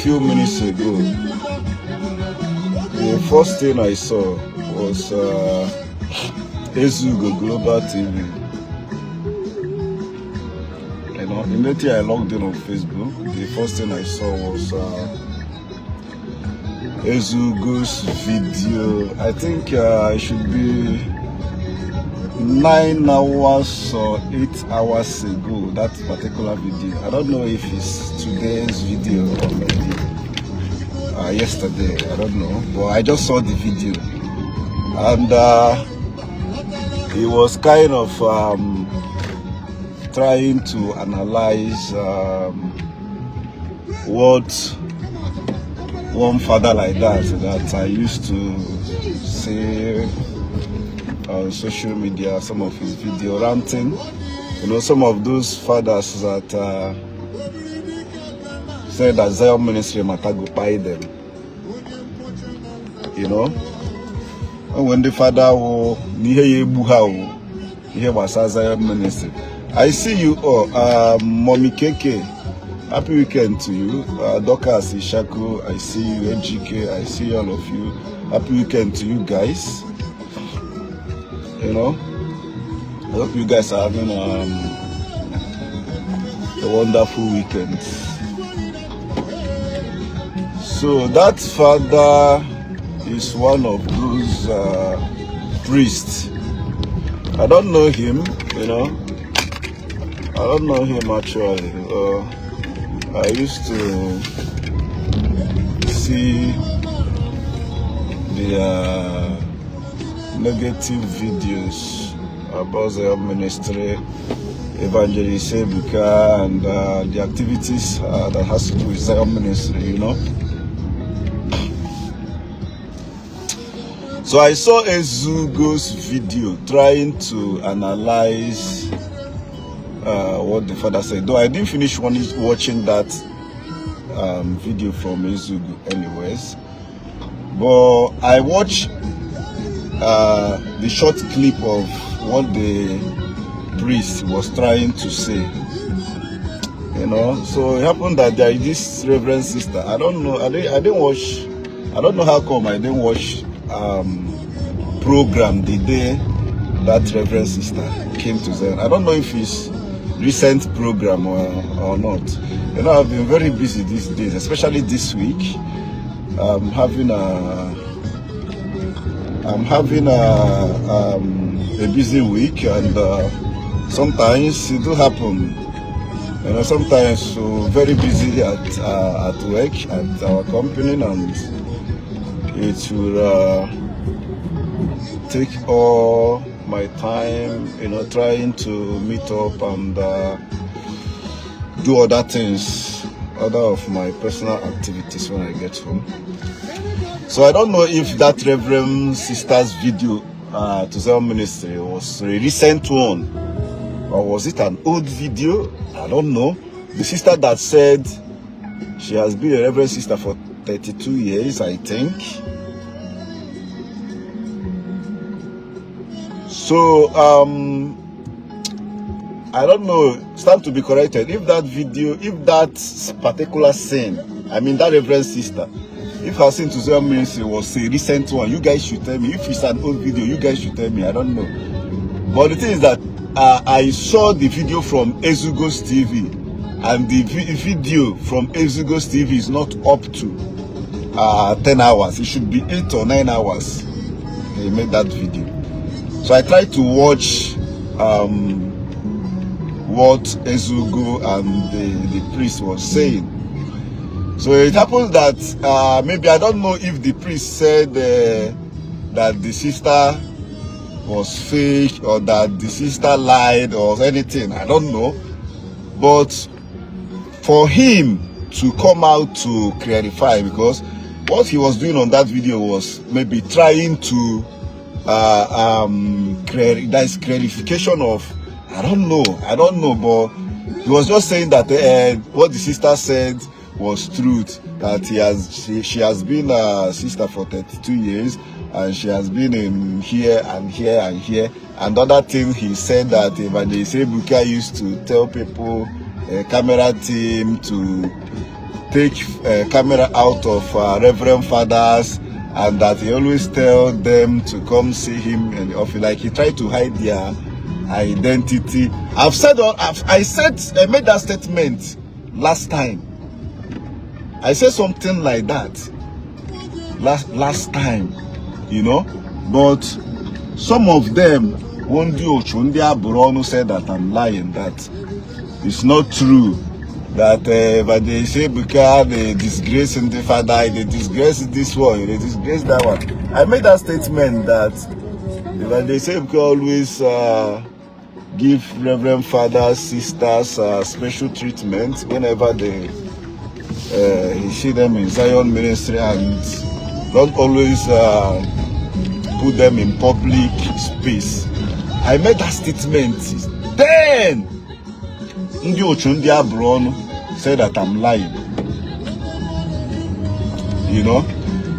few minutes ago, the first thing I saw was Igbo Global TV. You know, immediately I logged in on Facebook. The first thing I saw was Igbo's video. I think it should be 9 hours or 8 hours ago, that particular video. I don't know if it's today's video or maybe yesterday, I don't know, but I just saw the video, and it was kind of trying to analyze what one father like that I used to see on social media, some of his video ranting, you know, some of those fathers that said that Zion ministry matter go buy them, you know. And when the father will hear was Zion ministry. I see you all, Mommy Keke, happy weekend to you. Dokas Ishaku, I see you, NGK, I see all of you. Happy weekend to you guys. You know, I hope you guys are having a wonderful weekend. So that father is one of those priests. I don't know him, you know. I don't know him actually. I used to see the negative videos about the ministry, Evangelist Ebuka, and the activities that has to do with the ministry, you know. So I saw Igbo's video trying to analyze what the father said. Though I didn't finish watching that video from Igbo anyways, but I watched the short clip of what the priest was trying to say, you know. So it happened that there is this Reverend sister. I don't know. I didn't watch. I don't know how come I didn't watch program the day that Reverend sister came to Zion. I don't know if it's recent program or not. You know, I've been very busy these days, especially this week. I'm having a busy week, and sometimes it do happen. You know, sometimes so very busy at work at our company, and it will take all my time, you know, trying to meet up and do other things, other of my personal activities when I get home. So I don't know if that Reverend sister's video to Zion ministry was a recent one, or was it an old video? I don't know. The sister that said she has been a Reverend sister for 32 years, I think. So I don't know, stand to be corrected, if that video, if that particular scene, I mean that Reverend sister, if her scene to Zion ministry was a recent one, you guys should tell me. If it's an old video, you guys should tell me. I don't know. But the thing is that I saw the video from Igbo's TV, and the video from Igbo's TV is not up to 10 hours. It should be 8 or 9 hours. They made that video. So I tried to watch what Igbo and the priest was saying. So it happens that maybe, I don't know if the priest said that the sister was fake, or that the sister lied or anything. I don't know. But for him to come out to clarify, because what he was doing on that video was maybe trying to there's clarification of, I don't know, but he was just saying that what the sister said was truth, that she has been a sister for 32 years, and she has been in here and here and here. And other thing, he said that Evangelist Ebuka used to tell people, camera team, to take camera out of Reverend fathers, and that he always tell them to come see him in the office. Like he tried to hide their identity. I made that statement last time. I said something like that last time, you know, but some of them said that I'm lying, that it's not true, that but they say because they disgrace the father, they disgrace this one, they disgrace that one. I made that statement that they say because always give Reverend fathers, sisters special treatment whenever they see them in Zion ministry, and don't always put them in public space. I made that statement. Then said that I'm lying. You know?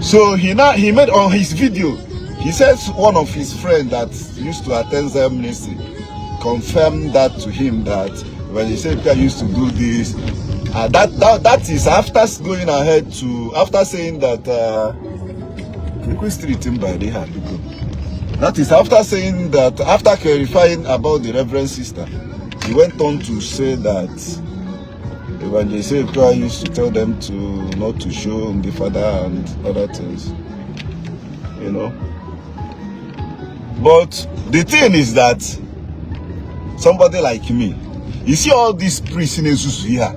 So he made on his video, he says one of his friends that used to attend Zion ministry confirmed that to him, that when he said I used to do this, that is after going ahead to, after saying that that is after saying that, after clarifying about the Reverend sister, he went on to say that when they say I used to tell them to not to show the father and other things, you know. But the thing is that somebody like me, you see all these priests in Ezuzu here.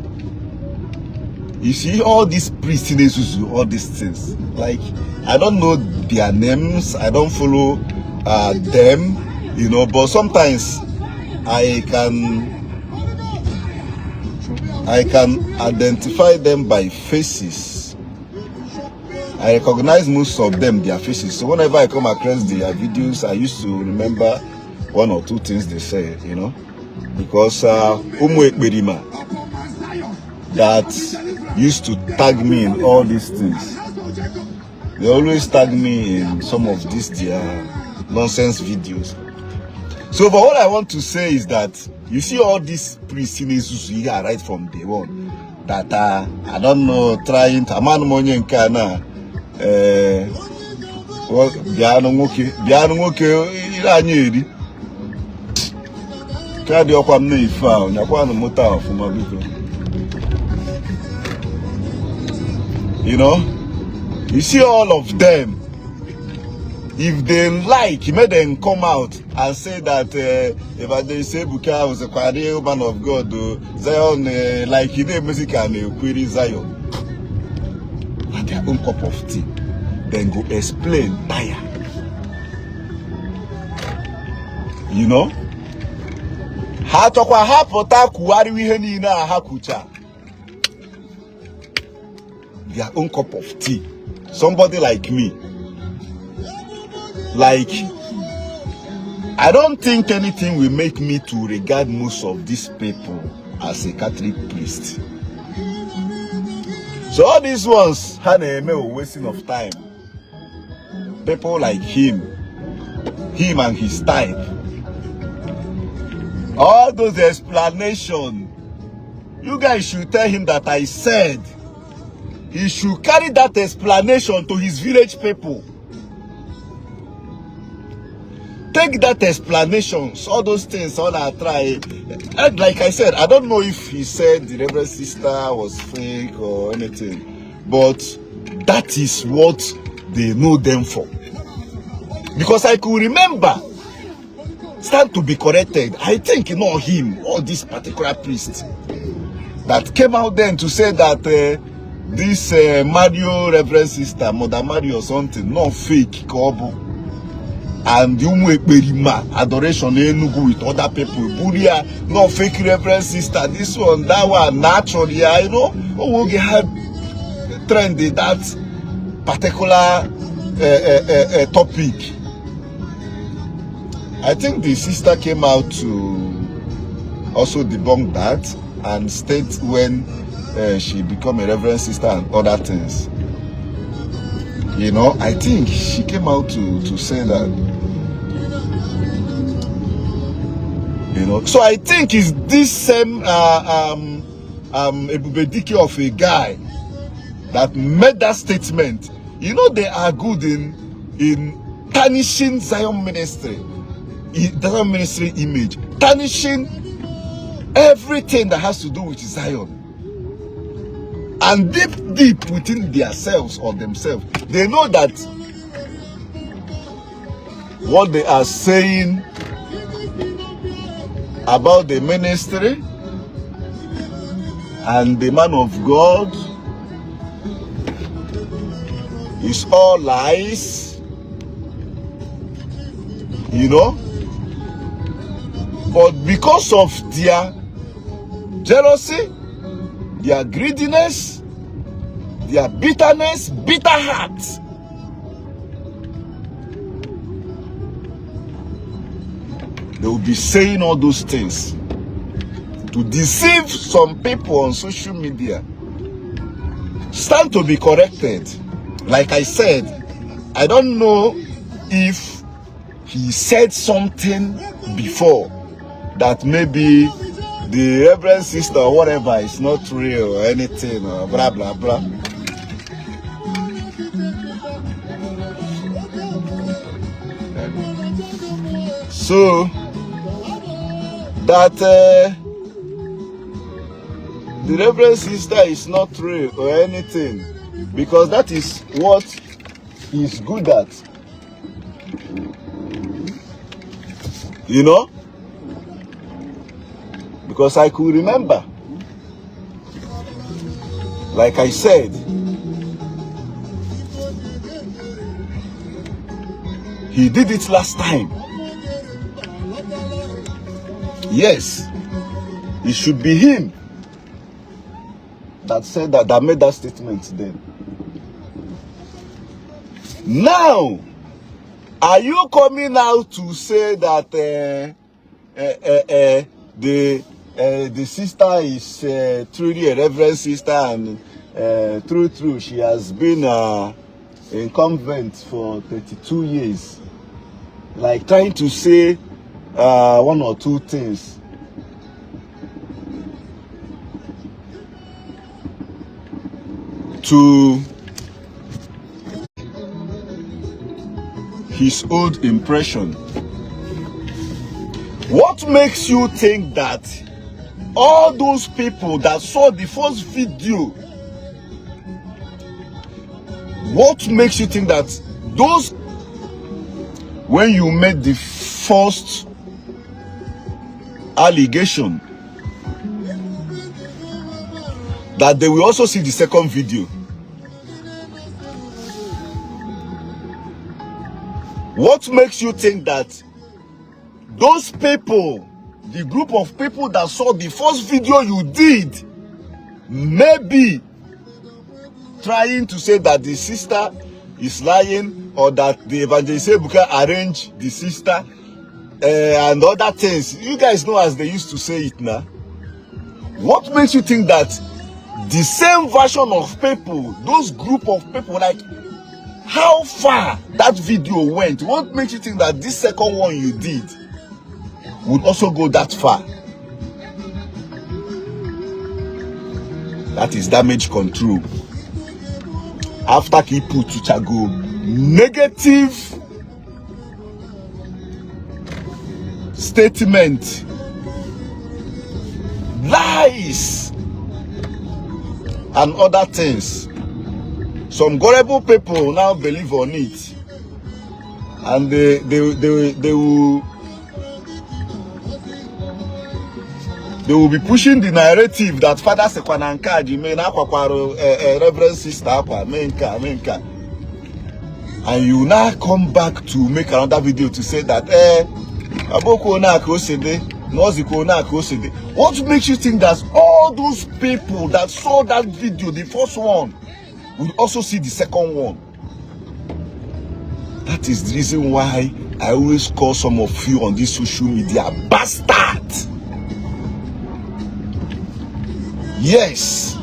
You see all these priests in Ezuzu, all these things. Like, I don't know their names, I don't follow them, you know, but sometimes I can identify them by faces. I recognize most of them, their faces. So whenever I come across their videos, I used to remember one or two things they say, you know, because that used to tag me in all these things. They always tag me in some of these their nonsense videos. So, but what I want to say is that you see all these priests in Ezuzu here right from day one, that I don't know, trying to man money in Kana, you know, you see all of them. If they like, he made them come out and say that if they say Buka was a career man of God, Zion, like he did music and query Zion, at their own cup of tea, then go explain tire. You know? Their own cup of tea. Somebody like me. Like, I don't think anything will make me to regard most of these people as a Catholic priest. So all these ones had a wasting of time. People like him and his type. All those explanations, you guys should tell him that I said he should carry that explanation to his village people. Take that explanations, all those things, all I try. And like I said, I don't know if he said the Reverend sister was fake or anything, but that is what they know them for. Because I could remember, stand to be corrected, I think not him or this particular priest that came out then to say that this Mario Reverend sister, Mother Mario or something, not fake, Kobo. And you adoration with other people. Buria, no fake Reverend sister, this one, that one, naturally, you know, we have trendy that particular topic. I think the sister came out to also debunk that and state when she became a Reverend sister and other things. You know, I think she came out to say that. You know, so I think it's this same Ebubedike of a guy that made that statement, you know, they are good in tarnishing Zion ministry image, tarnishing everything that has to do with Zion. And deep within themselves or themselves, they know that what they are saying about the ministry and the man of God is all lies, you know. But because of their jealousy, their greediness, their bitterness, bitter hearts, they will be saying all those things to deceive some people on social media. Stand to be corrected. Like I said, I don't know if he said something before that maybe the Reverend sister or whatever is not real or anything or blah blah blah. So that the Reverend sister is not real or anything, because that is what he's good at, you know. Because I could remember, like I said, he did it last time. Yes, it should be him that said that, that made that statement then. Now, are you coming out to say that the sister is truly a Reverend sister, and true, she has been in convent for 32 years, like trying to say one or two things to his old impression? What makes you think that all those people that saw the first video, what makes you think that those, when you made the first allegation, that they will also see the second video? What makes you think that those people, the group of people that saw the first video you did, maybe trying to say that the sister is lying, or that the evangelist Ebuka arranged the sister and other things? You guys know as they used to say it now. What makes you think that the same version of people, those group of people, like how far that video went, what makes you think that this second one you did would also go that far? That is damage control. After he put to Chago negative statement, lies and other things, some gullible people now believe on it, and they will be pushing the narrative that Father Sekwananka, the main Reverend sister, menka, and you now come back to make another video to say that what makes you think that all those people that saw that video, the first one, will also see the second one? That is the reason why I always call some of you on this social media bastards. Yes,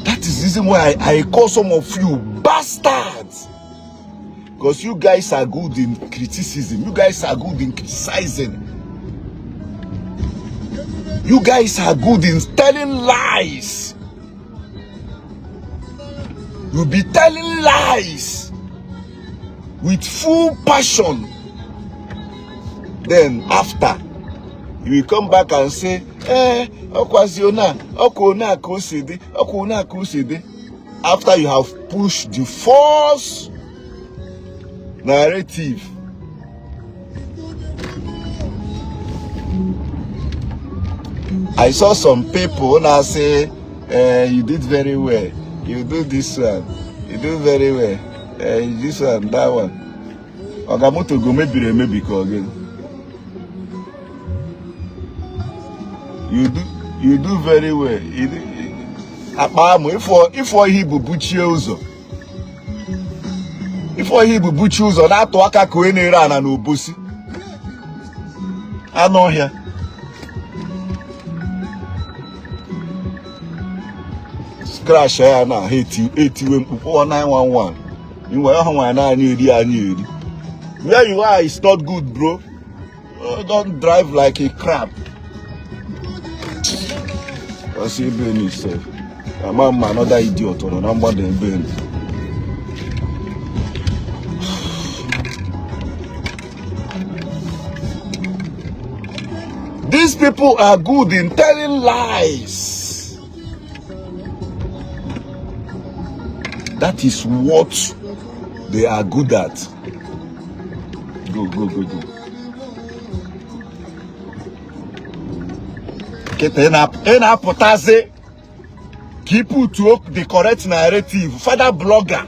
that is the reason why I call some of you bastards. Because you guys are good in criticism. You guys are good in criticizing. You guys are good in telling lies. You'll be telling lies with full passion. Then after, you will come back and say, after you have pushed the false narrative. I saw some people now say, you did very well. You do this one. You do very well. This one, that one. Ogamoto go maybe again. You do very well. If he bubuchi uzo. If he bubuchi uzo, na to aka kwenu na n'obosi. Ano here. Crash here now, 911. Where you are is not good, bro. Don't drive like a crab. What's he doing himself? I'm another idiot or number than Ben. These people are good in telling lies. That is what they are good at. Go. Keep to the correct narrative. Father blogger.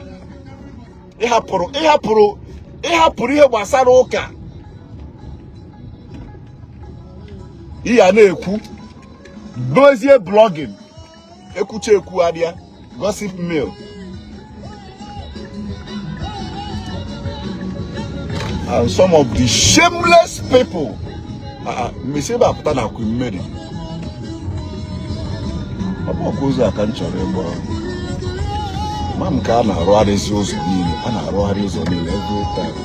Blogging. Gossip mail. And some of the shameless people, me say ba put na ku mmeri. Obo koza ka nchore bo. Mam ka na ro arezi ozo niile, ana ro arezi ozo niile every time.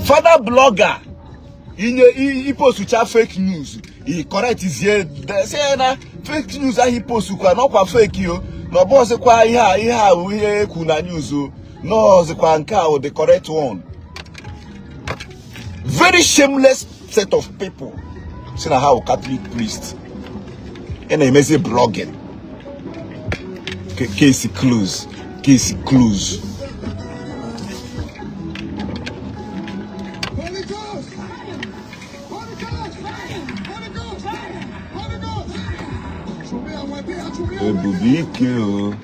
Father blogger, he post fake news. He correct his here. They say na fake news that he post kwa no kwa fake yo. No boss kwa we kuna news o. No the kwa nka the correct one. Very shameless set of people. See na how Catholic priest. And they say blogging. Case closed. Case closed. Debunking.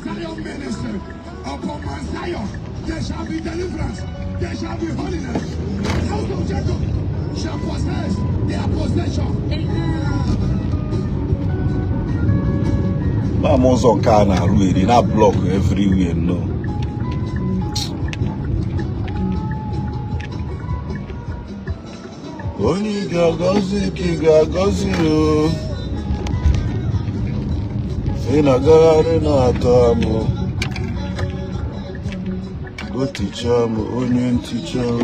Zion minister, upon my Zion, there shall be deliverance, there shall be holiness. House of Jacob shall possess their possession. Vamos on Kana really not block everywhere, no. Oni gagazi ki gagazi yo. Ina gare na atamu. Go teacher mo, onion teacher.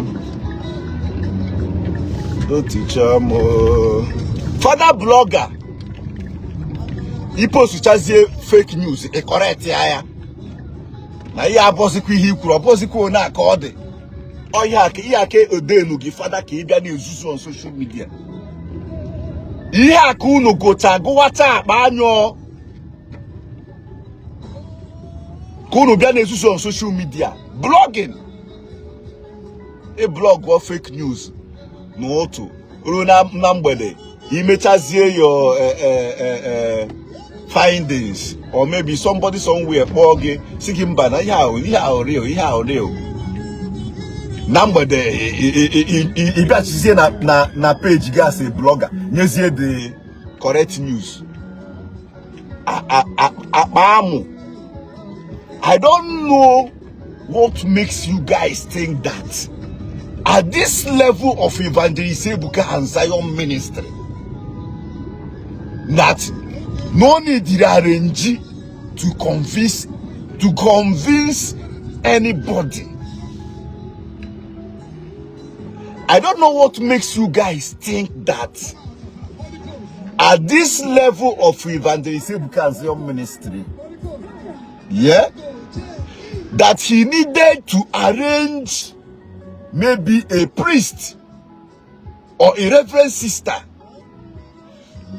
Go teacher mo. Father blogger. He post fake news, correct ya. Na ya boss ku hi kuro, boss ku na akode. Oh yeah, ke odenu gi father ke bia na ezuzu on social media. Ihe aka unu gota go wata akpa anyo. Kunu bia na ezuzu on social media. Blogging. A blog or fake news. No to. Uru na mgbede. Imechazie your findings, or maybe somebody somewhere blogging seeking banner. Yeah, real. Number there, if you see na page, you guys say blogger. You see the correct news. I don't know what makes you guys think that at this level of evangelization and Zion ministry, that no need to arrange to convince anybody. I don't know what makes you guys think that at this level of evangelism ministry, yeah, that he needed to arrange maybe a priest or a reverend sister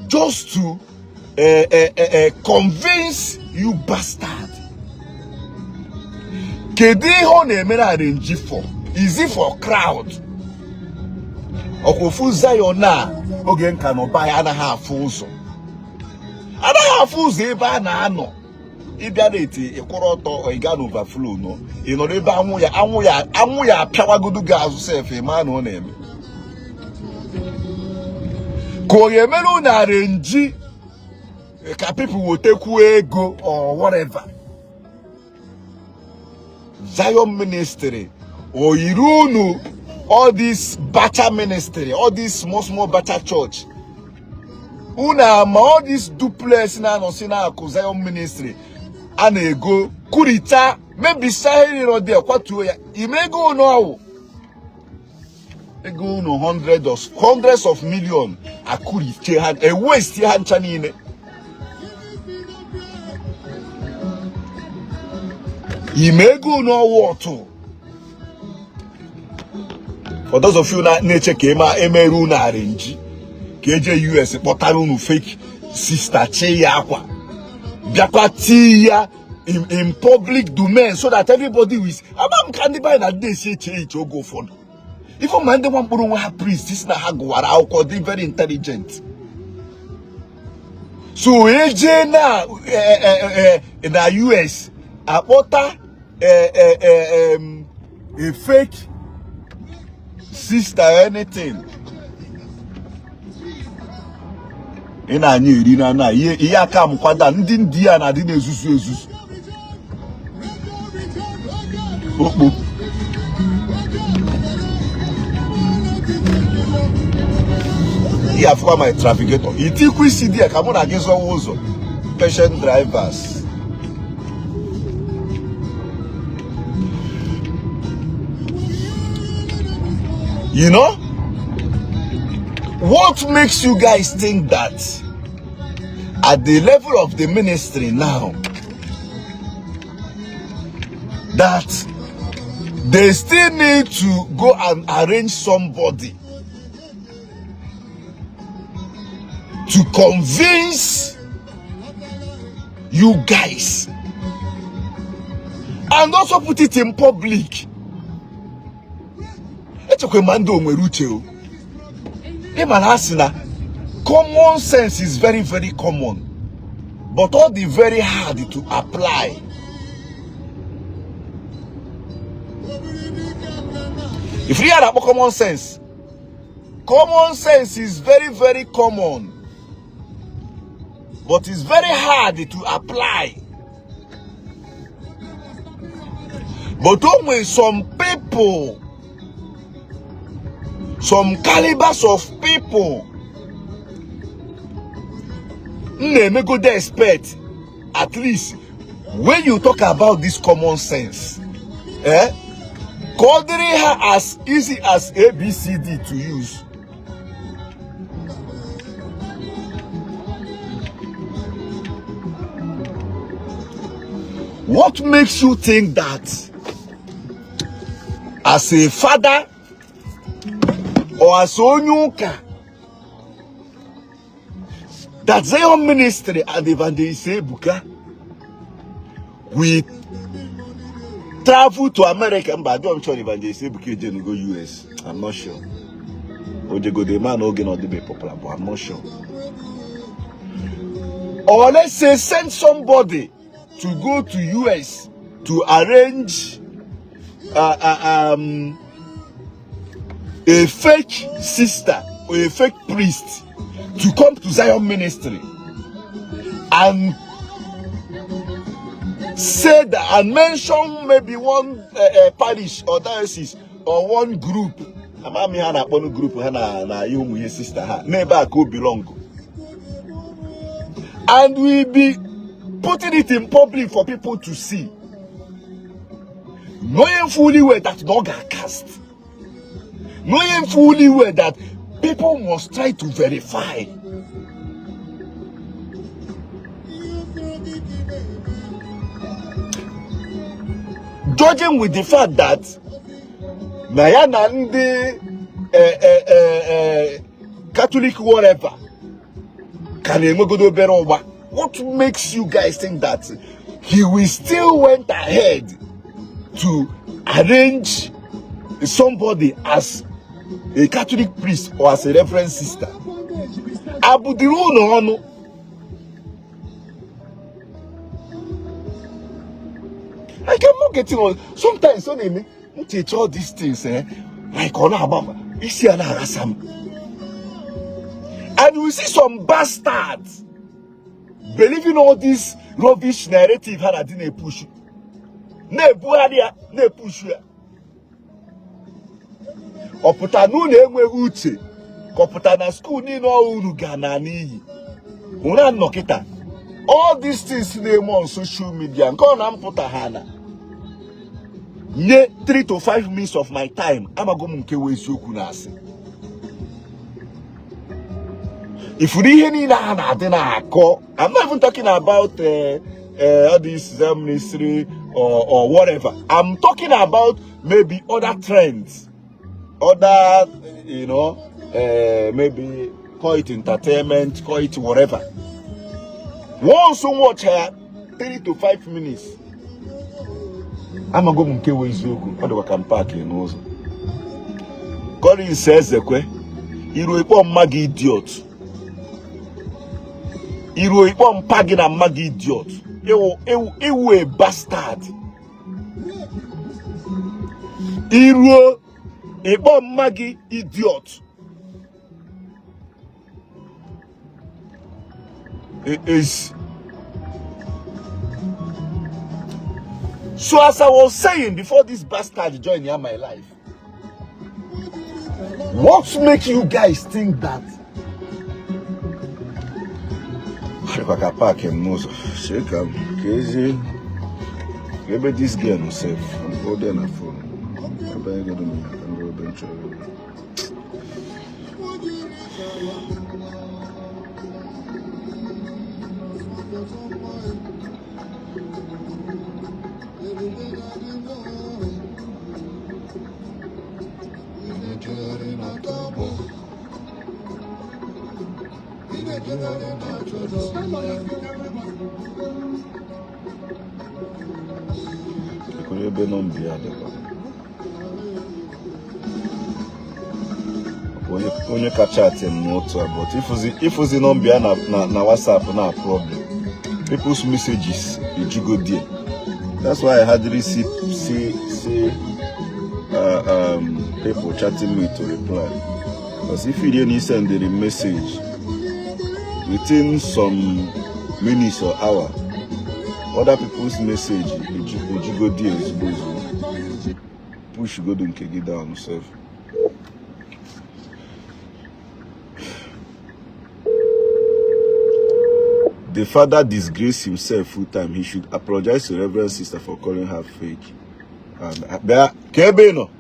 just to convince you bastard. Is it for crowd? Okofu Zayona ogen kano buy anaha fuzo. Anaha fuzo eba na ano. Ibia neti ekoroto o iga no overflow no. Ino eba anwu ya piawagodu gazu sef e ma no na eme. Ko ye melu na arrange ka people will take ego or whatever. Zion ministry or Irunu, all this Bacha ministry, all this small Bacha church. All this duplex na no sina Zion ministry. And ego kurita maybe say you know there kwatu ya. Imego no. Ego no hundreds of million akuri hand a waste hand chanine. Imego no water. For those of you that nature came out, emeru na arrange. KJ US potaru fake sister cheyakwa. Biakwa tiya in public domain so that everybody will. Abam candy buy that day say change go for. Even man they want to have priest. This na hagwara. How called they very intelligent. So AJ na in the US apota a fake sister anything in anyi rina na ye aka mkwada ndi ndia na di na ezuzu okpo ya for my trafficator itikwi cd ka mo na gezo uzo patient drivers. You know, what makes you guys think that at the level of the ministry now, that they still need to go and arrange somebody to convince you guys and also put it in public? Common sense is very, very common, but all the very hard to apply. If you have common sense is very, very common, but it's very hard to apply. But only some people, some calibers of people, they may go there expect, at least when you talk about this common sense, considering her as easy as ABCD to use. What makes you think that as a father or as Onyuka, that Zion ministry and Evangelist Buka we travel to America, but I don't sure Evangelist Buka didn't go US. I'm not sure. Or they go the man or not the be popular, but I'm not sure. Or let's say send somebody to go to US to arrange a fake sister or a fake priest to come to Zion ministry and say that and mention maybe one parish or diocese or one group. Amami hana one group hana na you sister ha neighbor could belong. and we be putting it in public for people to see, knowing fully well that dog are cast, knowing fully well that people must try to verify. Judging with the fact that Nayana Catholic whatever can what makes you guys think that he will still went ahead to arrange somebody as a Catholic priest or as a Reverend sister? Abudiru no. I cannot get on. Sometimes on me, teach all these things, like on Abama, and we see some bastards believing all this rubbish narrative had a dinner push. Ne buharia, ne push. Oputa nu ne enwe uche. Koputa na school ni no uru gana ni. Una nokita. All these things name on social media. Nko na mputa hana. Nye 3 to 5 minutes of my time. Amago mke wesioku na ase. If we hear ni na ako, I'm not even talking about all this ministry or whatever. I'm talking about maybe other trends, other, you know, maybe call it entertainment, call it whatever. Once so much 3 to 5 minutes. I'm going to go with you. I can park in also. Colin says the que, you will mag idiot. You will pagging a mag idiot. You a bastard. You a bomb maggie idiot. It is. So as I was saying before this bastard joined in my life, what makes you guys think that? I pack him nose, shake him, crazy. Maybe this girl himself. I'm holding a phone. I'm going to me. I'm going to onye kacha atem n'otu a, but if ozi nọmba na WhatsApp na problem, people's messages you go there. That's why I hardly see people chatting me to reply, because if you didn't send the message within some minutes or hour, other people's message you go there is push go do get down yourself. The father disgraced himself full time. He should apologize to Reverend sister for calling her fake. Kebeno.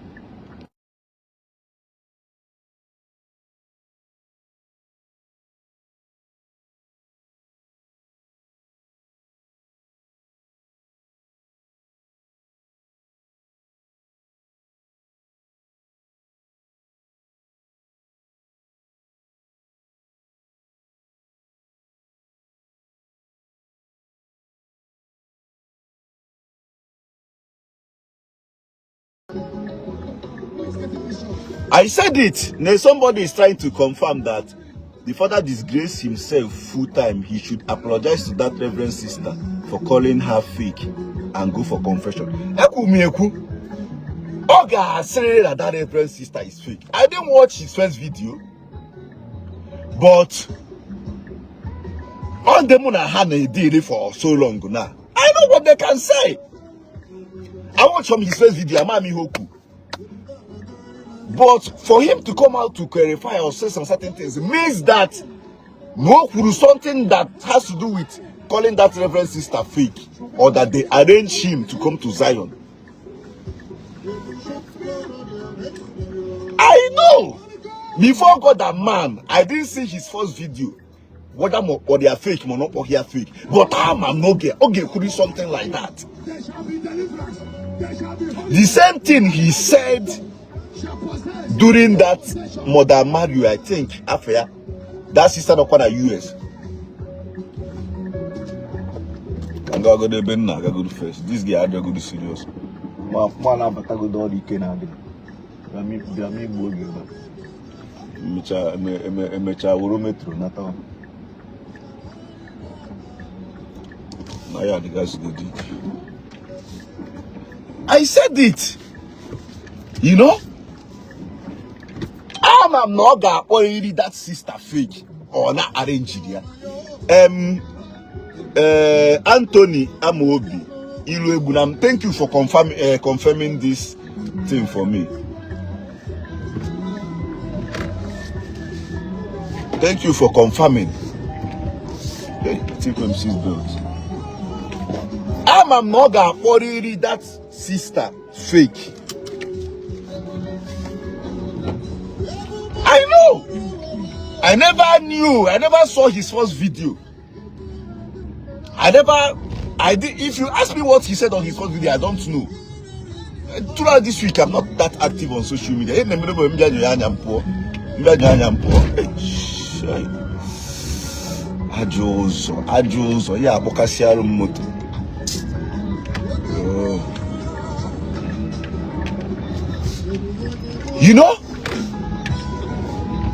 I said it. Now somebody is trying to confirm that the father disgraced himself full time. He should apologize to that Reverend sister for calling her fake and go for confession. Oga said that Reverend sister is fake. I didn't watch his first video, but on the moon I had a deal for so long now. I know what they can say. I watched from his first video, Amami Hoku. But for him to come out to clarify or say some certain things means that No, something that has to do with calling that Reverend sister fake, or that they arrange him to come to Zion. I know. Before God and man, I didn't see his first video. Whether or they are fake, or not, or he are fake. But I'm not gay. Okay, could do something like that. The same thing he said during that Mother Mario, I think, affair. That sister don't come to US. I'm going to go to Benna, go to first. This guy, I go to serious. Man, I'm going to go to all the Canada. I'm I said it. You know? I'm not gonna already that sister fake or not arrange it. Anthony Amobi Iluebunam, thank you for confirming this thing for me. Thank you for confirming. Hey, take him 6 belts. I'm not gonna already that sister fake. I know. I never knew. I never saw his first video. I did. If you ask me what he said on his first video, I don't know. Throughout this week, I'm not that active on social media. Ajozo, yeah, Bokasiaro moto. You know?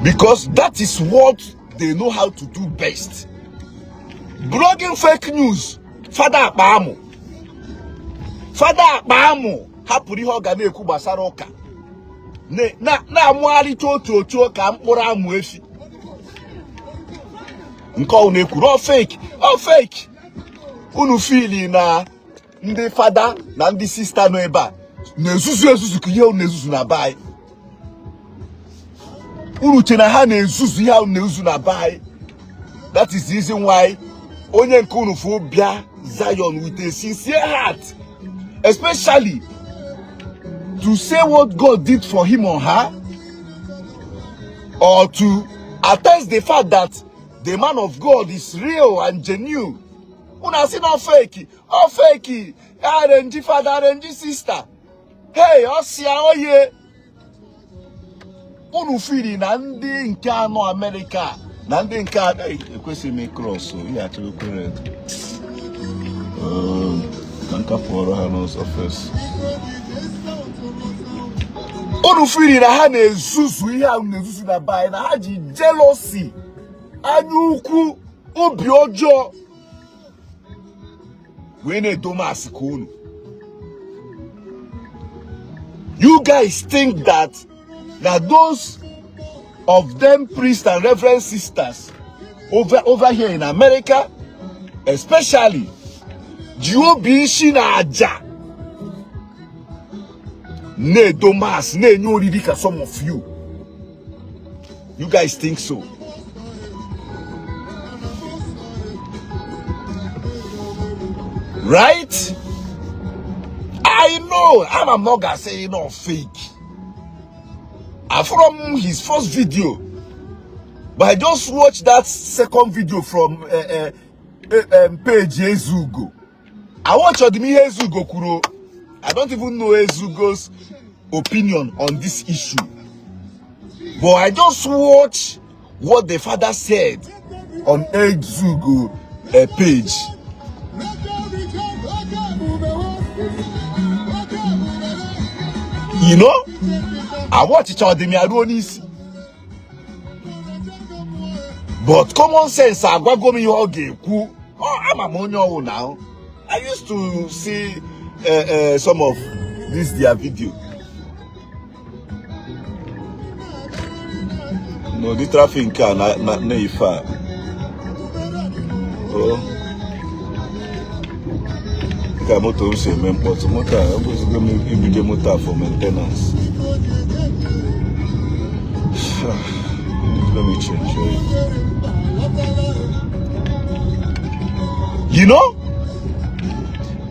Because that is what they know how to do best. Blogging fake news. Father Akpamo. Hapuri hoga ne kubasaroka. Na mwari cho ka mpora amu efi. Nko uneku. All fake. Unu fili na ndi father na ndi sister no eba. Nezuzu kiye nezuzu na bai. That is the reason why onye nkunu phobia Zion with a sincere heart, especially to say what God did for him or her, or to attest the fact that the man of God is real and genuine. Una see no fake, RNG father, RNG sister. Hey, osia oye. Unu fili na ndị nke anọ America na ndị nke ekwesị me cross so ya achọ correct. Nka fọrọ ha no surface. Unu fili na ha na-ezuzu ihe ahụ na-ezuzu na bai na ha ji jealousy, anyukwu, obi ọjọọ wee na-edo masị ka unu. You guys think that those of them priests and reverend sisters over here in America, especially Jiobi Shinaja, ne domas, ne nyoridika, some of you guys think so? Right? I know. I'm not gonna say no fake. From his first video, but I just watched that second video from page Ezugo. I watched Odimi Ezugo Kuro. I don't even know Ezugo's opinion on this issue, but I just watched what the father said on Ezugo page. You know, I watch it on the Miaronis. But common sense, I'm a monyo now. I used to see some of their video. No, the traffic car not far. Oh. Motor say motor motor for maintenance. Let me change it. You know?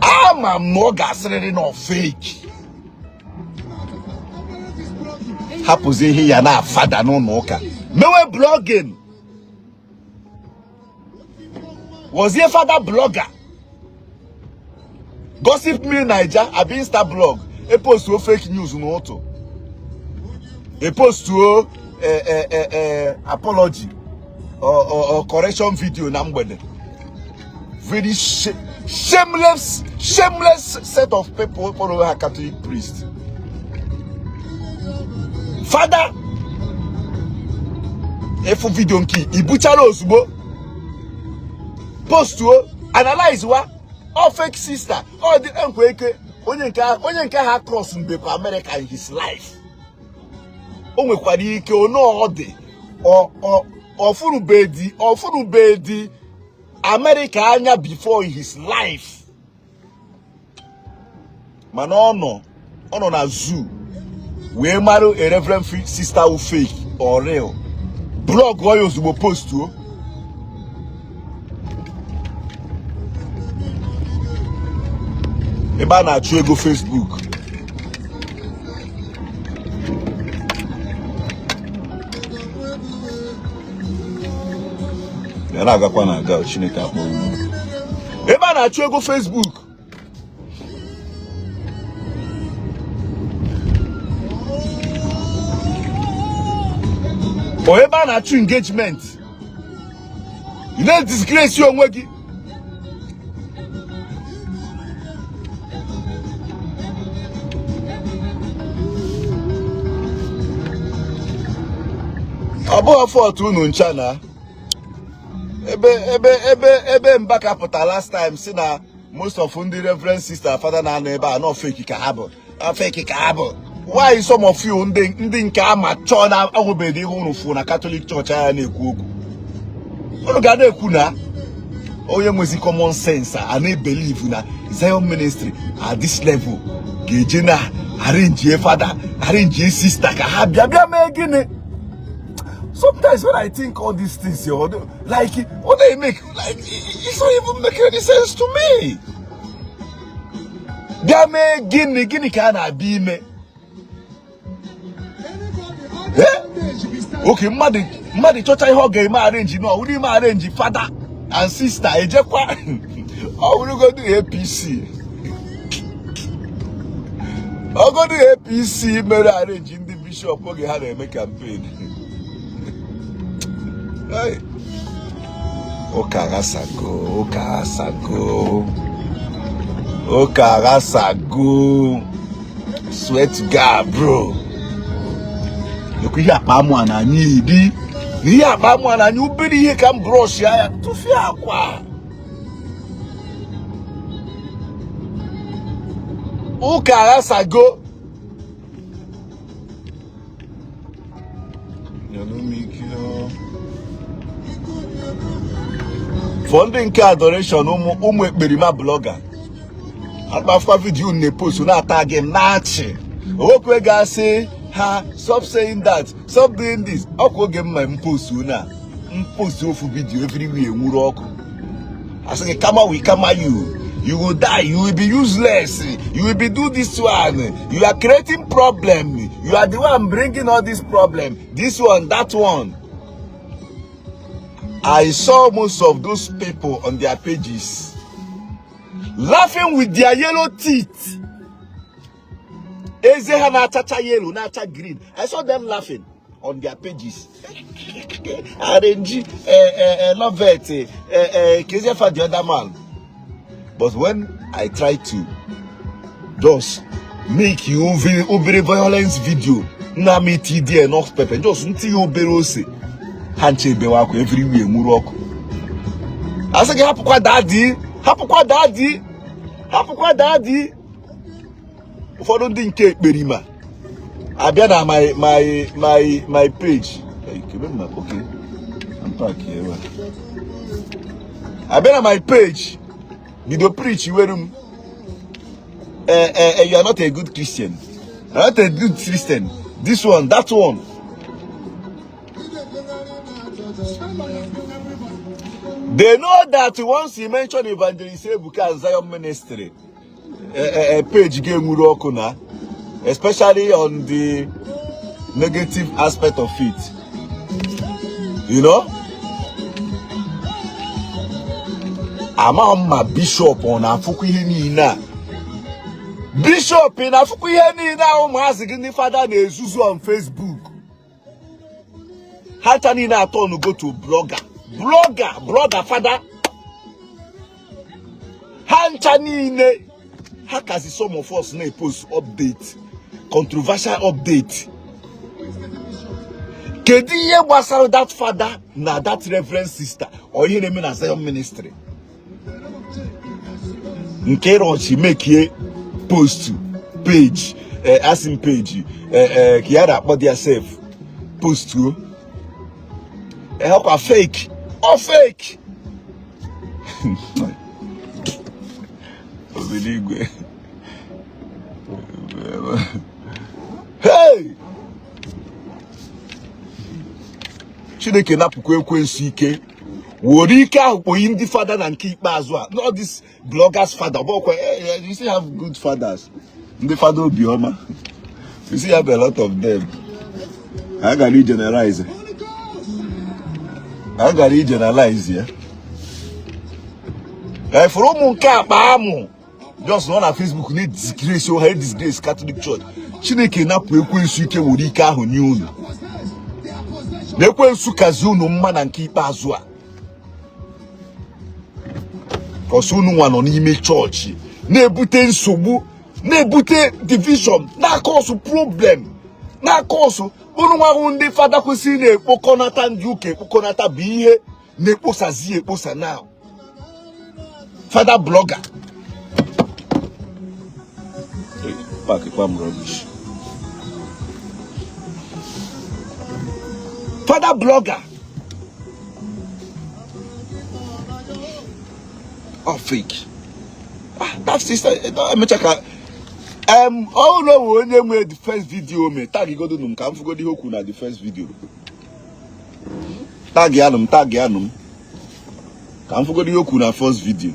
I'm not gathering no fake. Happens here na father no noka. Me we blogging. Was he a father blogger? Gossip me Niger, I been star blog. A post to fake news no auto. A post to apology or correction video number. Very shameless set of people follow a Catholic priest. Father, if video key, Igbo Channels post to analyze what all fake sister, all the unquake, onye nke ha cross mbeko America in his life. Onwe kwadi ike ono ode or funu bedi America anya before in his life. Man ono na zoo. We marry a Reverend sister who fake or real. Blog warriors will post to. Eba na chwe go Facebook. Yana agakwa na aga Chineke akpọ unu. Eba na chwe go Facebook. O eba na chwe engagement. You don't disgrace your onwegi. Abo afọ tu unu nchana. Ebe mbaka pụta last time si na most of the Reverend sister father na ebe a no fake ka habo. Fake ka habo. Why some of you ndị nke amateur na ahụbedi ihu unu fu na Catholic Church anya na-ekwu okwu. Unu ga na-ekwu na onye nwezi common sense and they believe na Zion ministry at this level ga-eje na arrange a father, arrange a sister ka ha bịa mee gịnị. Sometimes when I think all these things, like what they make, like it's not even making any sense to me. Bịa mee gịnị ka na abi ime. Okay, mmadụ chọcha ihe ọ ga-eme arrange no, we dey arrange father and sister ejekwa. I will go to APC. I'll go to APC mere arrange ndị bishop oge ha na-eme campaign. Hey. Okarasago. Swear to God, bro. Look here, Pamwan anyi di. Here, Pamwan anyi ubiri here can brush ya to fear kwa. Okarasago. Funding car adoration umu ekperima blogger. After video ne post na tag him nachi. Okwe ga say ha stop saying that, stop doing this. Okwe give my post na. Post ofu video everywhere nwuru oku. I say kama we kama you. You will die, you will be useless. You will be do this one. You are creating problem. You are the one bringing all this problem. This one, that one. I saw most of those people on their pages laughing with their yellow teeth. Eze na chacha yellow, na chacha green. I saw them laughing on their pages. RNG, love it, Keze for the other man. But when I try to just make you over violence video, na me TD enough pepper, just until you berose. Hanche bewako everywhere muroko. I say hapukwa daddy. Ụfọdụ ndị nke ekperima. Abịa na my page. Okay. I'm back here. Abịa na my page. Bido preach you are not a good Christian. You're not a good Christian. This one, that one. They know that once you mention Evangelist Ebuka and Zion Ministry, a page game Murokuna, especially on the negative aspect of it. You know? I'm on my bishop on Afukuhinina. Bishop in Afukuhinina, I'm asking the father Nezuzu on Facebook. Hatanina turn to go to blogger, father. Hanchanine, how can some of us now post update, controversial update? Kediye was that father, na that reverend sister, or you name as Zion Ministry. Nkero she make ye post page, asking page, Kiara about yourself, post to. Help a fake or fake. Hey, Chineke na pukwe nsike. Worika upoyin the father and keep bazwa. Not this blogger's father. But you still have good fathers. The father will be Oma. You still have a lot of them. I gotta generalize. I gotta generalize here. For just one on Facebook need disgrace or hate disgrace Catholic Church. Chineke na pukwe nsike worika hu nyunu. Nekwe nsukazunu mma na nke bazwa. Because unu one on ime church na-ebute nsogbu, na-ebute division, na-cause problem, na-cause unu nwa ndị fada kwesịrị na-ekpokọnata ndị ụka ekpokọnata bụ ihe na-ekposazi ekposa now. Father blogger. Back rubbish. Father blogger. Oh, fake. That sister, I'm check out. Oh no, when you made the first video, me tag you go to them. Can't forget the hoku na the first video. Tag yanum. Can't forget the hoku na first video.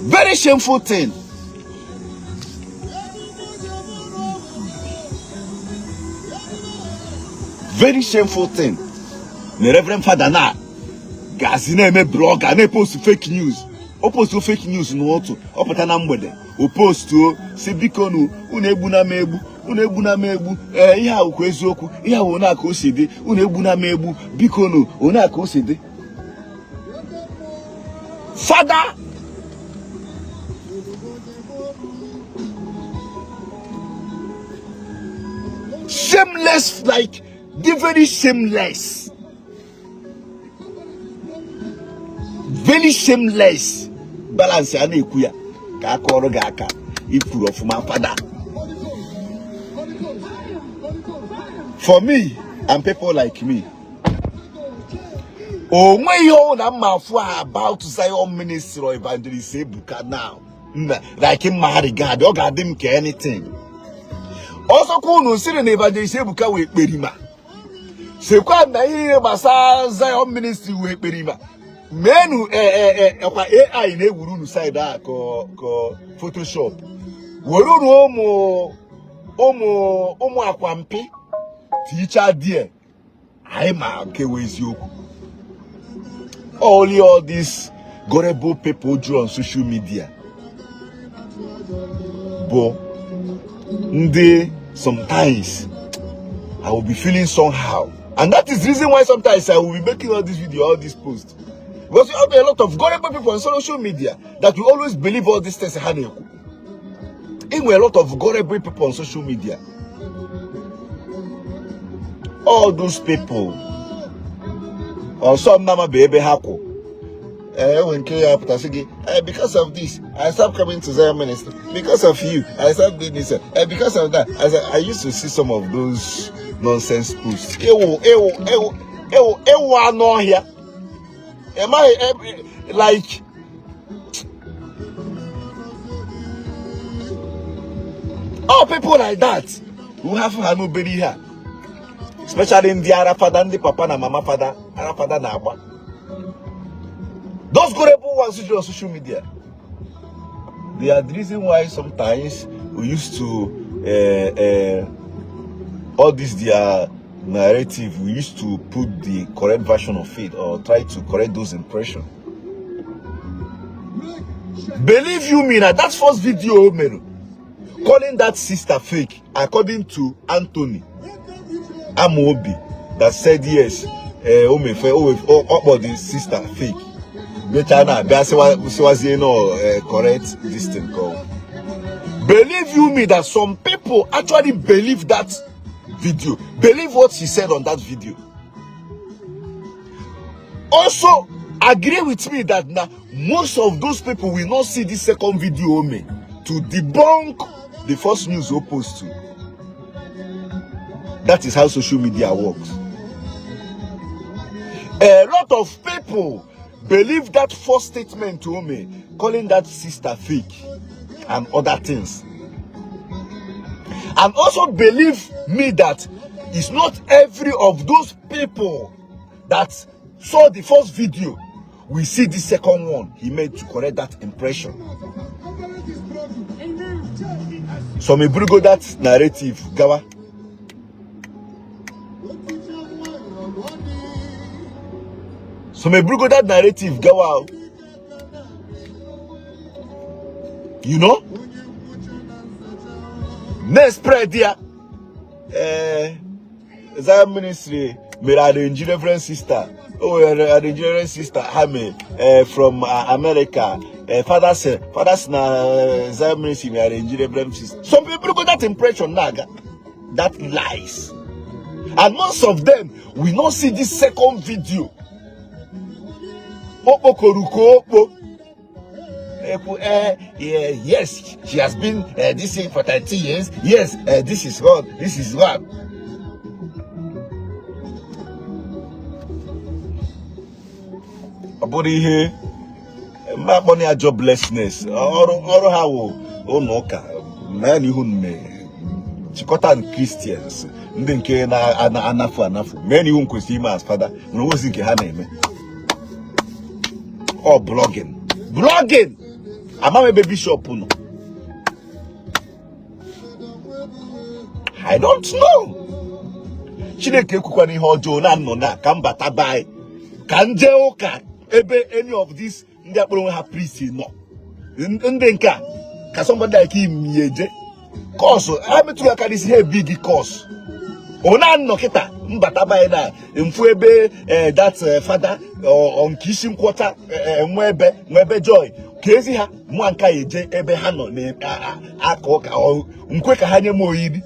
Very shameful thing. Very shameful thing. The Reverend Father na gazine me blogger na post fake news. O post fake news no to. O pata na mgbede. O post to si biko nu unu egbu na megbu. Unu egbu na megbu. Ihe a ukwu eziokwu. Ihe a wona ka o si dị. Unu egbu na megbu. Biko nu ona ka o si dị. Father shameless, like very shameless. Very shameless. Balance ya na ekuya. Ka akọrọ ga aka. Ikuru of my father. For me and people like me. Oh, when you na mafu about Zion Ministry or Evangelist Ebuka now. Like him marry God. Or God him care anything. Also kunu siri na Evangelist Ebuka we perima. Se kwa na ihe basa Zion Ministry we perima. Menu kwa AI na ewuru nu side a ko Photoshop. Weruru omu akwampi teacher there. Ai ma nke weziokwu. All these gullible people draw on social media. But sometimes I will be feeling somehow, and that is the reason why sometimes I will be making all this video, all these posts, because you have a lot of gullible people on social media that will always believe all these things. Even a lot of gullible people on social media, all those people, or some mama baby hako. When because of this, I stopped coming to Zion Ministry. Because of you, I stopped doing this. Because of that, I used to see some of those nonsense posts. No here. Am I like? Oh, people like that who have nobody here, especially in the Arab father and the papa and mama father, Arab father na agba. Those gullible ones on social media, they are the reason why sometimes we used to all this their narrative, we used to put the correct version of it or try to correct those impressions. Believe you me, that first video, man, calling that sister fake, according to Anthony Amobi, that said yes, about the sister fake. Correct this thing called. Believe you me, that some people actually believe that video, believe what she said on that video. Also, agree with me that now most of those people will not see this second video to debunk the first news we post to. That is how social media works. A lot of people believe that first statement to me, calling that sister fake and other things. And also believe me that it's not every of those people that saw the first video we see the second one he made to correct that impression. So me bring that narrative, Gawa. So me bring that narrative, Gawa. You know? Next spread there. Zion Ministry, me arrange Reverend sister. Oh, arrange Reverend sister Hame from America. Fathers na Zion Ministry, me arrange Reverend sister. Some people got that impression, naga. That lies. And most of them will not see this second video. Opo koruko opo. Yes, she has been this thing for 30 years. Yes, this is God. This is God. About here, my money a joblessness. Or how onoka man who me Chikota and Christians. Ndinke na anafu. Many who question as father. No was in Kehane. Or blogging. I'm a baby shop. I don't know. Chineke kukwani hojo na nona kambata bai. Kanje oka ebe any of this ndị akpọrọ ha priest no. Ndị nka ka somebody like him yeje. Cause I mean to carry this big cause. Ona no kita mbata bai na mfu ebe that father on kissing quarter mwebe joy. Kezi ha mwanka yeje ebe ha no na aka ka nkwe ka ha nye mo yidi.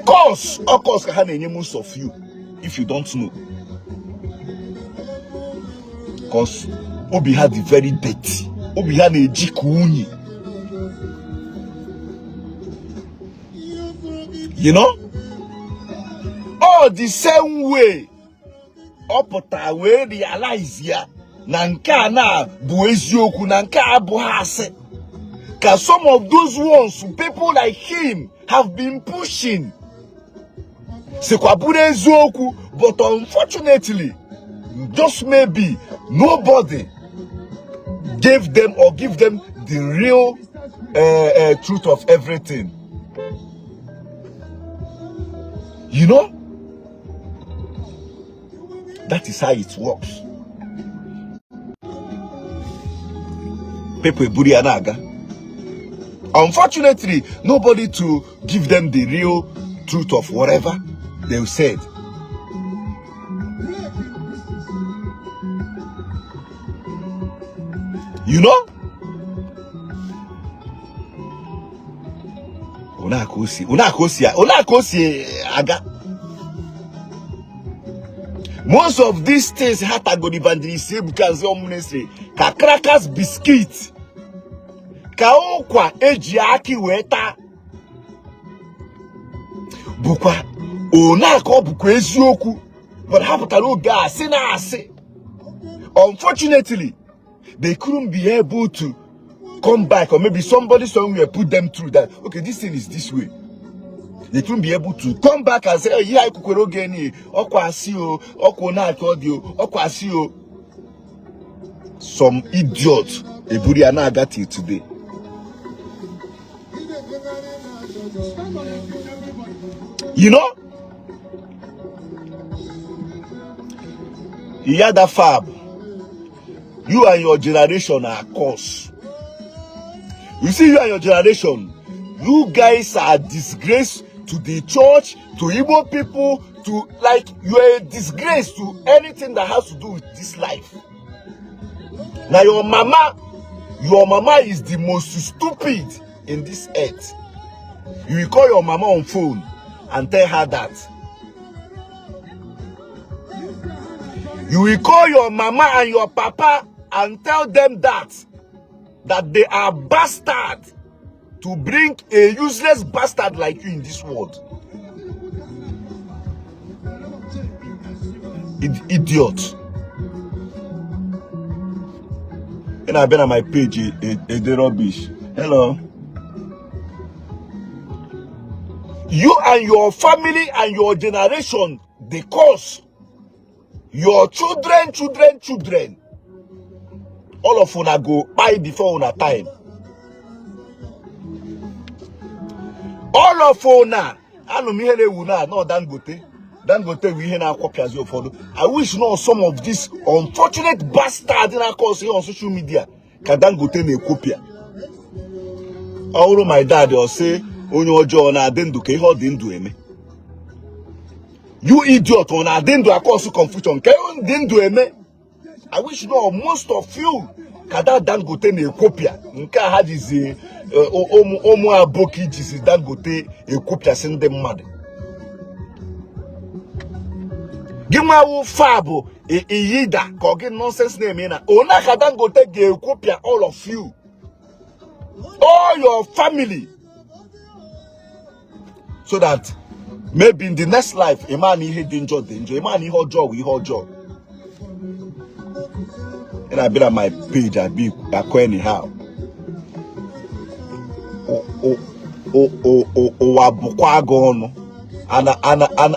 Cause of course ka ha na enye most of you if you don't know. Cause obi ha the very dirty. Obi ha na eji kunyi. You know? All the same way. Opota we realize ya. Na nka na bu eziokwu na nka bu hase. Cause some of those ones, people like him, have been pushing. Sekwabure eziokwu, but unfortunately, just maybe nobody gave them or give them the real truth of everything. You know? That is how it works. People buri anaga. Unfortunately, nobody to give them the real truth of whatever they said. You know? Unakosi aga. Most of these things had to go evangelist because ministry ka crackers biscuit ka okwa eji aki weta bukwa onako bukwa eziokwu but hapụtara oge asị na asị. Unfortunately, they couldn't be able to come back, or maybe somebody somewhere put them through that, okay, this thing is this way. They won't be able to come back and say, oh, yeah, I could get any, some idiot, a Buriana got it today. You know, Yada Fab, you and your generation are cursed. You see, you and your generation, you guys are a disgrace to the church, to Igbo people, to, like, you are a disgrace to anything that has to do with this life. Now your mama is the most stupid in this earth. You will call your mama on phone and tell her that. You will call your mama and your papa and tell them that they are bastards to bring a useless bastard like you in this world. Idiot. And I've been on my page, the rubbish. Hello. You and your family and your generation, the cause. Your children. All of una go buy before una time. All of una. Anu mi hele una no Dangote. Dangote we na copy for. I wish not some of these unfortunate bastards in our course on social media can Dangote na copy. All my dad will say only ojo na dendu ke ho dendu eme. You idiot on a dendu cause confusion. Ke on dendu eme. I wish not most of you kada Dangote na copy. Nka ha dizi omu aboki jisi Dangote e copy send them mad. Gima wu fabo yida kogi nonsense name na ona kada Dangote ge copy all of you. All your family. So that maybe in the next life, a man he danger, a man he hold job, we hold job. And I've been on my page, I be anyhow. Wabukwagono,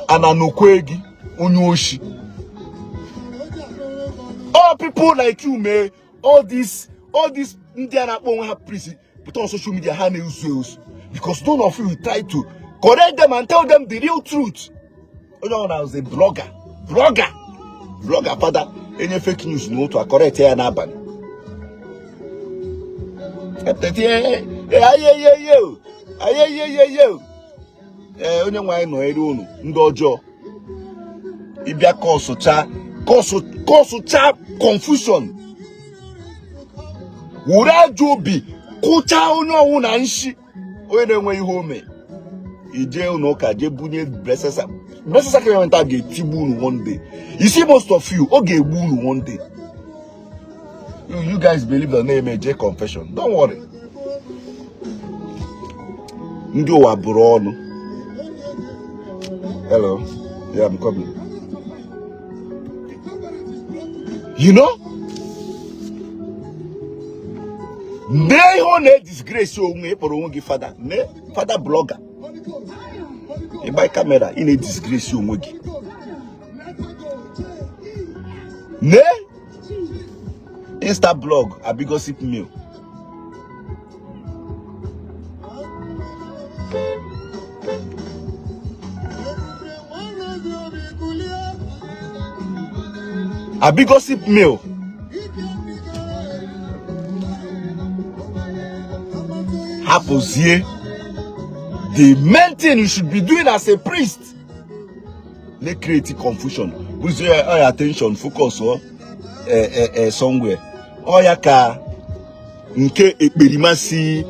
ananukwegi, unyoshi. All people like you, man, all this Indiana won't have prison, but on social media, because none of you will try to correct them and tell them the real truth. You know, I was a blogger, father. Any fake news, no to correct here and happen. Only why no, I don't know. Ibia cause confusion. Ura jobi kucha onyo una nshi. When you home. Ije unoka je bunye blesses sacrament get tibunu one day. You see most of you oge bunu one day. You guys believe the name J confession. Don't worry. Ndio wa burono. Hello. Yeah, I'm coming. You know? Ne ho ne disgrace o nwe poro ngi father. Ne father blogger. You buy camera in a disgrace you mogi. Ne? Insta blog, a big gossip mail. A big gossip mail. Happens here. The main thing you should be doing as a priest, they create confusion. With your attention, focus on somewhere. Oyaka nke ekperimasi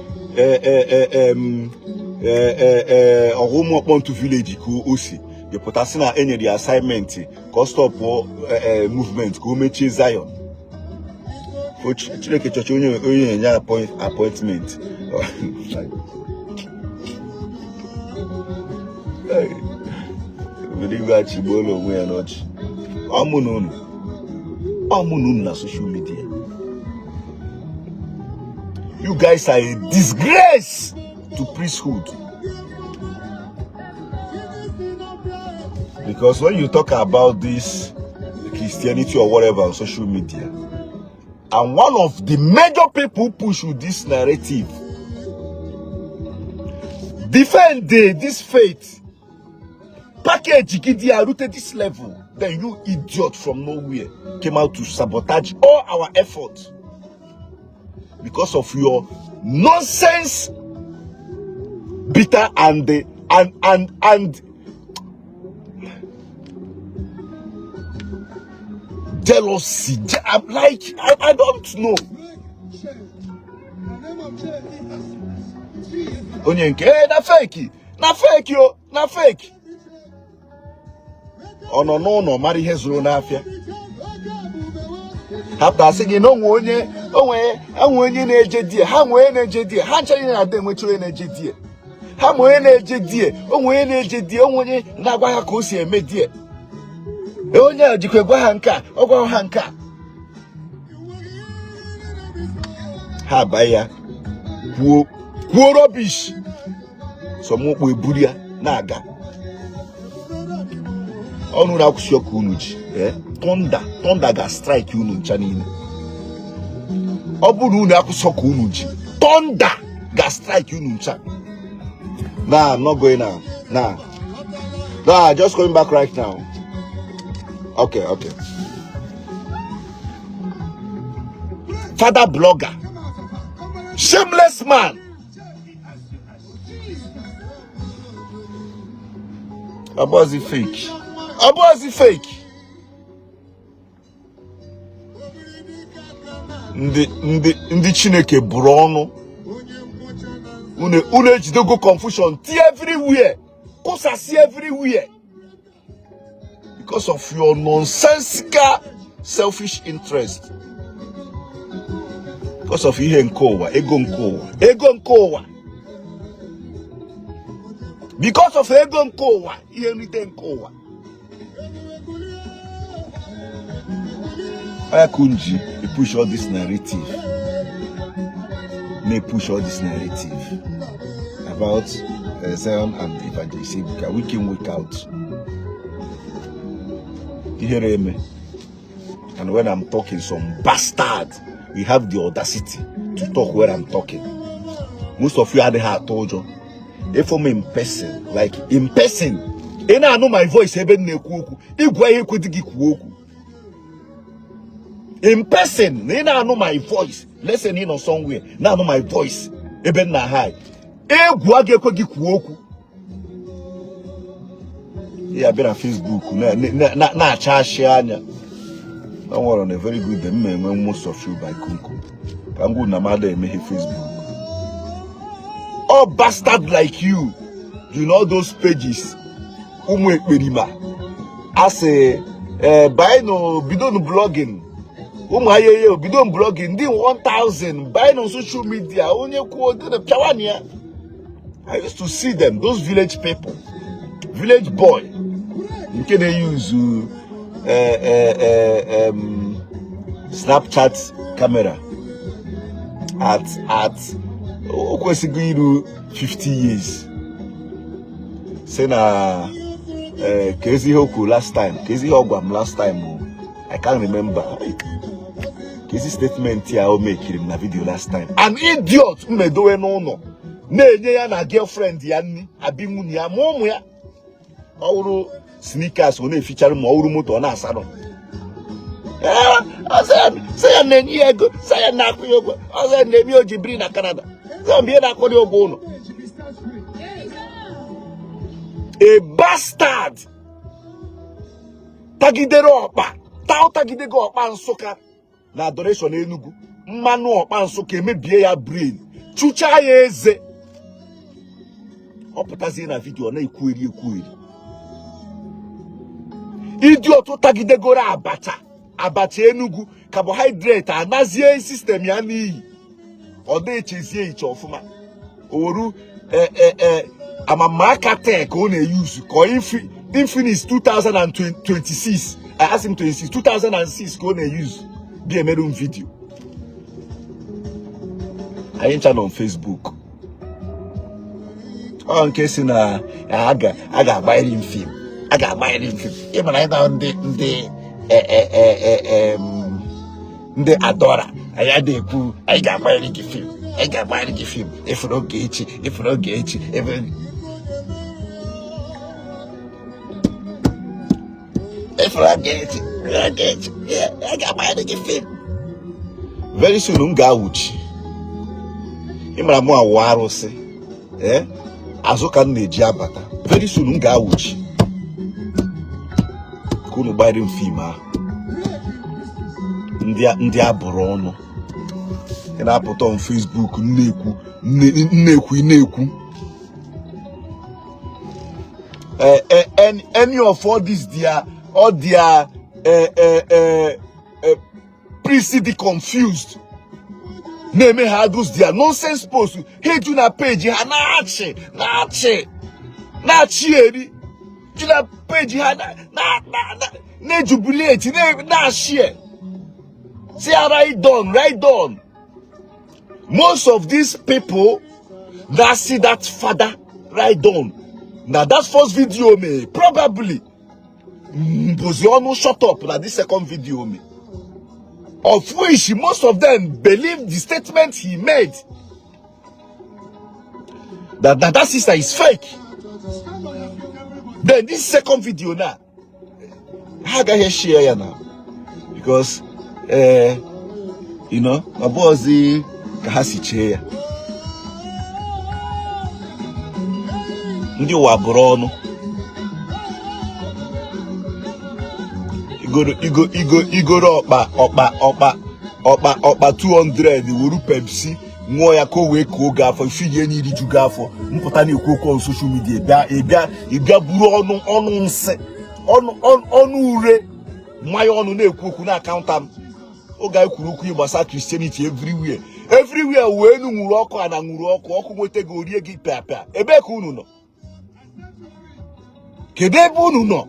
orumo point to village ko osi. The potasina any the assignment cost up movement go mechi Zion. Coach chileke church onye appointment. You guys are a disgrace to priesthood. Because when you talk about this Christianity or whatever on social media, and one of the major people push with this narrative, defend this faith, package Gideon rooted this level, then you idiot from nowhere came out to sabotage all our efforts because of your nonsense, bitter and jealousy. I'm like, I don't know. Onyenke, na fake, yo, na fake. Oh no, Mari has run after. After saying no one, energy dear, how energy dear, how changing them with your energy dear. How energy dear, energy dear, only Nagua Kosi and made dear. Only a Jikwa Hanka, or Hanka. Habaya, poor rubbish. Some more Buddha Naga. Onu na kushoku unuji, thunder ga strike unu chanini. Obunu na kusoku unuji, thunder ga strike unu chan. Nah, I'm not going now. Nah, just going back right now. Okay. Father blogger, shameless man. Abazi fake. Ndi Chineke buru une ejidego confusion ti everywhere, kusasi everywhere because of your nonsensical selfish interest, because of ihe nkowa, ego nkowa, because of ego nkowa, ihe nrite nkowa. Kunji, they push all this narrative. They push all this narrative about Zion and Evangelist Ibuka, week in, week out. You hear me? And when I'm talking some bastard, you have the audacity to talk where I'm talking. Most of you had the heart told you. If I'm in person, like in person, and I know my voice, even in person, now I know my voice. Listen in on somewhere. Now I know my voice. Even na high. Yeah, I've been on Facebook. Na share. Don't worry, on a very good day. Most of you by Kunku. Kangu namade me Facebook. All bastard like you know those pages. As a by no bidon blogging. We don't blogging. 1,000 buying on social media. I used to see them, those village people, village boy. You can use Snapchat camera at 50 years. Say na Kezi Hoku last time, Kezi Hogwam last time. I can't remember. This statement here I'll make him in a video last time. An idiot me do no. Ne na girlfriend yanni abimu ya momu ya. Mauru sneakers one feature mauru moto na asado. Say na ni ego, say na kuyogo. Say na mi ojibri na Canada. Say mi na kodi ogono. A bastard. Tagidero opa. Tagidego opa nsoka. Na adoration Enugu mmanu okpa nsoka emebie ya brain chucha ya eze oputazi na video na ekweri idiot tagidegoro abacha Enugu carbohydrate anazie system ya n'iyi odechezie iche ofuma oru amamaka tech o na use ko Infinix 2026 I asked him 26 2006 ko na use be a video. anyị ncha on Facebook. Oh, in case na aga agbaghịrị film. Aga agbaghịrị film. Ịma na ndị adora. Anyị adekwu, anyị ga-agbaghịrị gị film. Anyị ga-agbaghịrị gị film. Ifuru oge echi. Very soon, Ngawuchi. Imramu awarose. Azoka neji abata. Very soon, Ngawuchi. Kunu bayrim fima. Ndia borono. Ina put on Facebook nneku. Any of all these their precede confused. Name handles their nonsense post. Hey, do na page hanache. Juna page hana na jubilate na share. Say right done. Most of these people that see that father right done. Now that first video me probably Boziano shut up na this second video me. Of which most of them believe the statement he made that sister is fake. Then this second video now, how can I share now? Because my boss kahasi chair. Ndi wa brono. Igoro okpa 200 wuru Pepsi nwo ya ko we ko gafo fiye ni riju gafo mputa na ekwu on social media bia buru onu nse onu ure mmanya onu na ekwu na account am oga ekwuru igbasa Christianity everywhere we nu nwuru oku ana nwuru oku nwete go rie gi papa ebe ka unu no kedebe unu no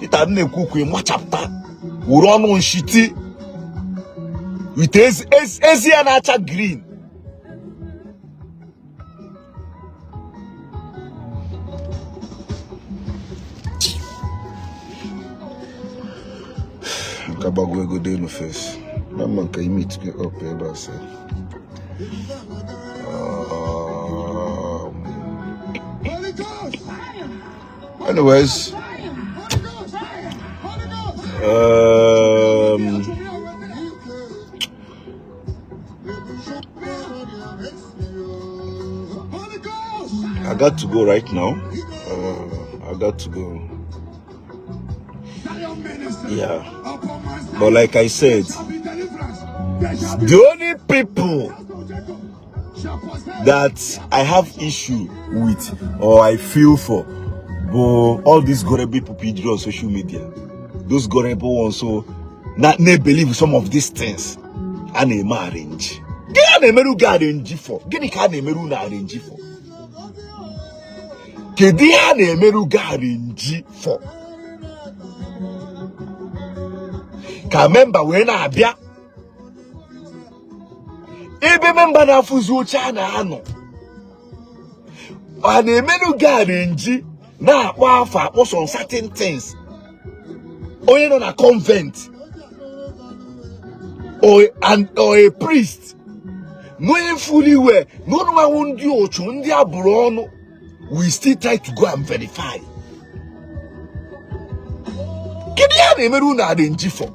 ita na-ekwu machapta wuru ọnụ nshiti with ezi ya na-acha green. Kabagwe go dey no face. Mama can you meet me up here by say. Anyways, I got to go right now. I got to go. Yeah. But like I said, the only people that I have issue with or I feel for, but all these gorebe people on social media, those gorebe ones so not believe some of these things and a marriage. Get a meru arrange for. Get a meru arrange for. Get a meru arrange for. Can remember when I be ebe member na fuzu chana ano. And a menu arrange na akwa afa on certain things. Only on a convent or a priest. Knowing fully well, no one won't do ochundi abrono. We still try to go and verify. Kidia ne meru na arrange for.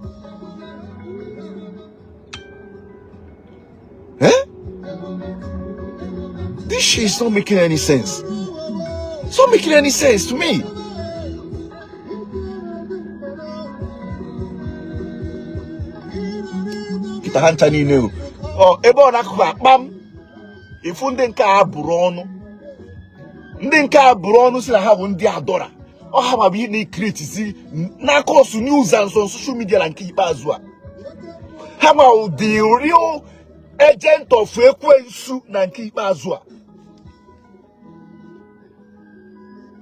This shit is not making any sense. It's not making any sense to me. Kita hanta ni no. Oh, ebe ona kwa pam. Ifu ndị nke abụrụ ọnụ. Ndị nke abụrụ ọnụ si na ha bụ ndị adora. Ọ ha ma bi na create si na course news and social media na nke ikpeazụ a. Ha ma the real agent of ekwensu na nke ikpeazụ a.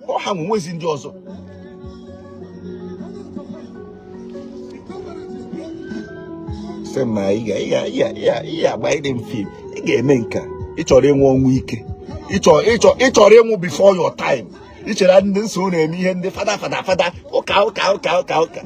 Ọ ha nwezi ndị ọzọ. sị ma ị agba them film ị ga-eme nka ị chọrọ ịnwụ ọnwụ ike ị chọrọ ịnwụ before your time ị chere ndị nso na-eme ihe ndị fada ụka